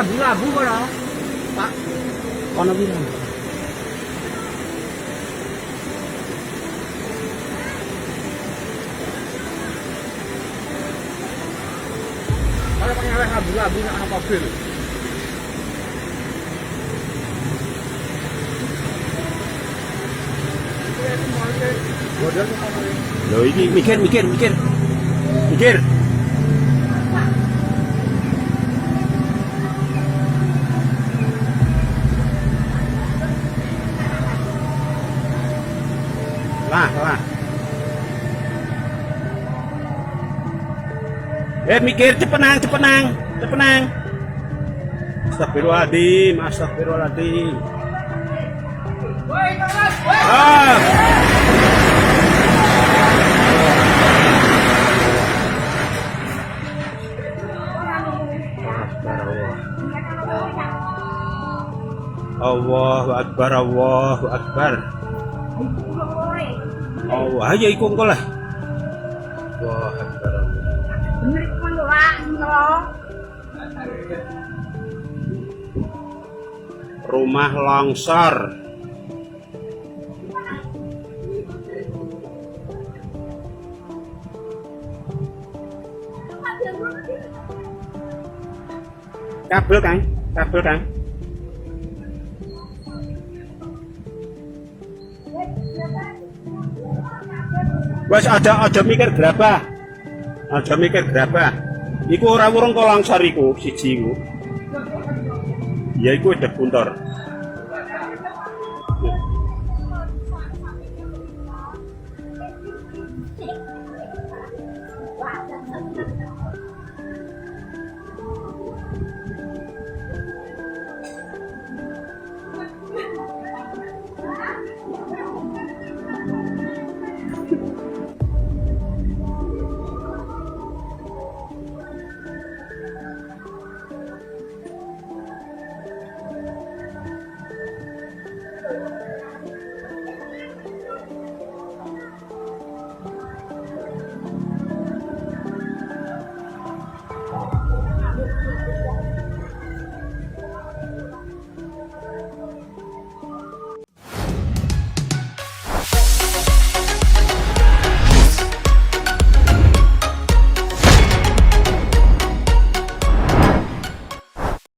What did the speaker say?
Labu-labu kono. Pak. Kono piro? Kalau pengen labu-labu nek ana mobil. Lho iki mikir mikir mikir. Mikir. Lah, lah. Eh mikir cepet nang, cepet nang, cepet nang. Astagfirullahaladzim, astagfirullahaladzim. Ah. Allahu Akbar, Allahu Akbar. Allah, ayo iku engko lah. Allahu Akbar. Bener iku mang lho, Pak. Rumah longsor. Kabel Kang, kabel Kang. Wes aja mikir gerabah. Aja mikir gerabah. Iku ora wurung kok longsor iku siji iku. Ya iku udah buntor.